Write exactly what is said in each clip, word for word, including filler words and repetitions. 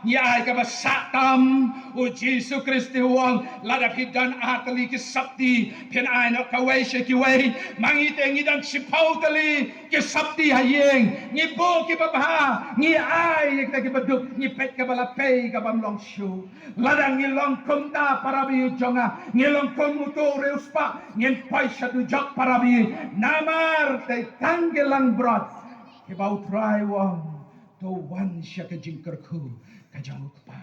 Ngi ai kaba sah tam. U Jisu Khrist u ong, lada phi don ar tylli ki sopti, phin ai noh kawei sha kiwei. Ma ngi te ngi don shiphew tylli ki sopti ha ïing. Ngi buh kiba bha, ngi ai ïa kita kiba duk, ngi peit kaba la pei kabym long shuh. Lada ngi long kumta, para baieit jong nga, ngi long kum uto u riewspah, ngin poi sha dujok, para baieit. Namar te tang ki langbrot kiba U Trai u ong, to wan sha ka jingkyrkhu ka jong U Kpa.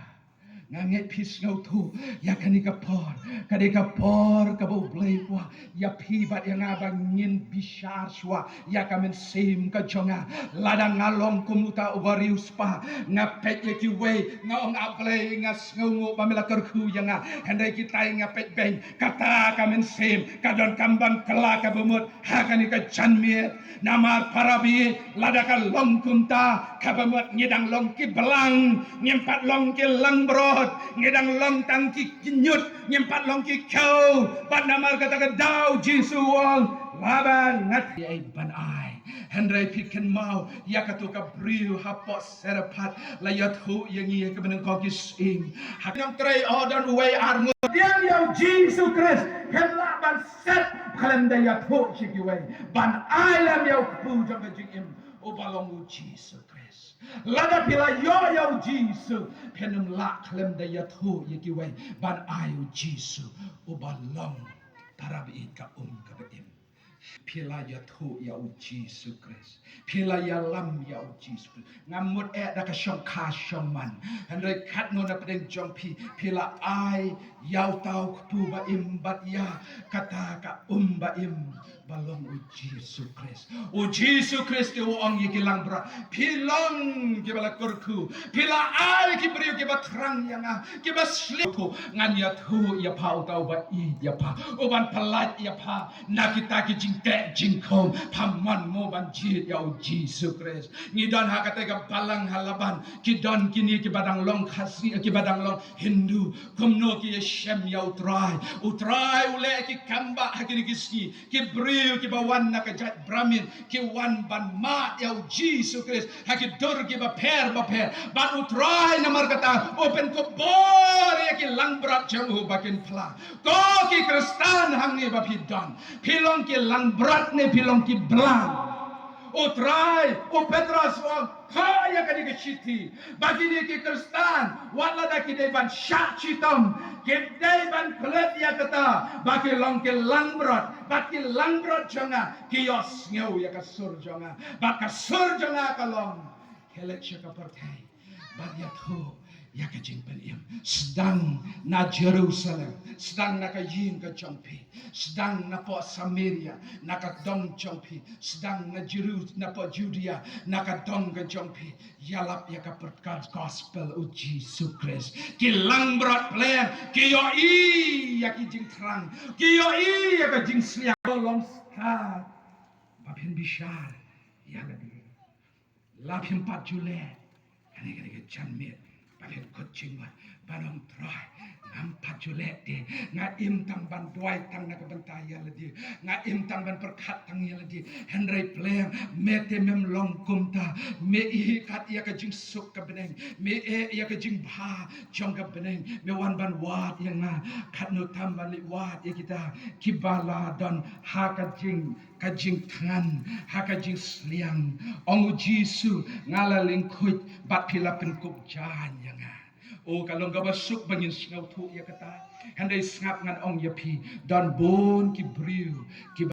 Nga ngeit phi sngewthuh ïa kane ka por, ka dei ka por kaba U Blei u kwah ïa phi bad ïa nga ba ngin bishar shuwa ïa ka mynsiem ka jong nga. Lada nga long kum uta uba riewspah, nga peit ïa kiwei, nga ong, A Blei, nga sngewnguh ba me la kyrkhu ïa nga. Hynrei kitai nga peit beiñ, kata ka mynsiem ka donkam ban kylla kaba mut ha kane ka janmiet. Namar para baieit, lada ka long kumta, kaba mut ngi dang long ki blang, ngim pat long ki langbrot, ngi dang long tang ki kynñiut, ngim pat long ki khew. Bad namar kata ka daw Jisu u ong, la ban ngat ei ban ai. Hynrei phi kynmaw ïa kato ka briew hapoh Sarephath, la ïathuh ïa ngi ha kaba nyngkong ki sying. Ha ka nongtrei, oh, don uwei arngut. Pdiang ïa U Jisu Khrist, phin lah ban set khlem da ïathuh sha kiwei, ban ai lem ïa U Kpu jong ka jingim, uba long U Jisu Khrist. Lada phi la ïoh ïa U Jisu, phin ym lah khlem da ïathuh ïa kiwei, ban ai U Jisu uba long, para baieit, ka um kaba im. Phi la ïathuh ïa U Jisu Khrist, phi la ïalam ïa U Jisu Khrist. Ngam mut eh da ka shongkha shongman. Hynrei katno na pdeng jong phi, phi la ai ïa uta U Kpu ba im bad ïa kata ka um ba im ba long U Jisu Khrist. U Jisu Khrist te u ong ïa ki langbrot, phi long kiba la kyrkhu, phi la ai ki briew kiba thrang ïa nga, kiba sliang. Ngan ïathuh ïa pha uta uba ïeit ïa pha, uban pyllait ïa pha na kita ki jingteh jingkhum. Pha mon mo ban jied ïa U Jisu Khrist? Ngi don ha kata ka balang ha Laban, ki don kine kiba dang long Khasi, kiba dang long Hindu. Kumno ki ïashem ïa U Trai? U Trai u leh ki kambah ha kine ki sngi, ki briew kiba wan na ka jait Brahmin, ki wan ban mad ïa U Jisu Khrist ha ki dur kiba pher bapher. Bad U Trai namar kata u pynkupbor ïa ki langbrot jong u ba kin phla. Ko ki Khristan hangne ba phi don, phi long ki langbrot ne phi long ki blang? U Trai, u Petros u ong, thoh ïa kane ka shithi ba kine ki Khristan, wat lada ki dei ban shah shitom, ki dei ban klet ïa kata ba ki long ki langbrot, bad ki langbrot jong nga ki ïohsngew ïa ka sur jong nga, bad ka sur jong nga ka long, khie leit sha ka pyrthei bad ïathuh ïa ka jingpynim. Sdang na Jerusalem, sdang na ka ïing ka jong phi, sdang napoh Samaria, na ka dong jong phi, sdang na Jeru-, napoh Judea, na ka dong ka jong phi, ïalap ïa ka pyrkhat gospel U Jisu Khrist. Ki langbrot pleng ki ïohi ïa ki jingthrang, ki ïohi ïa ka jingsliang. Long stad ba phin bishar ïa lade. La phim pat ju leh, kane, kane ka janmiet ba phin kut jingmut ban ong, Trai, ngam pat ju leh de. Nga im tang ban duwai tang na ka bynta ïa lade, nga im tang ban pyrkhat tang ïa lade. Hynrei pleng me te mem long kumta. Me ïeh kat ïa ka jingsuk ka bneng, me ïeh ïa ka jingbha jong ka bneng. Me wan ban wad ïa nga. Katno tam ban leit wad ïa kita kiba la don ha ka jing ka jingthngan, ha ka jingsliang. Ong U Jisu, nga la lyngkhuid bad phi la pynkup jaiñ ïa nga. O, ka long kaba suk ba ngin sngewthuh ïa kata. Hynrei sngap, ngan ong ïa phi, don bun ki briew kiba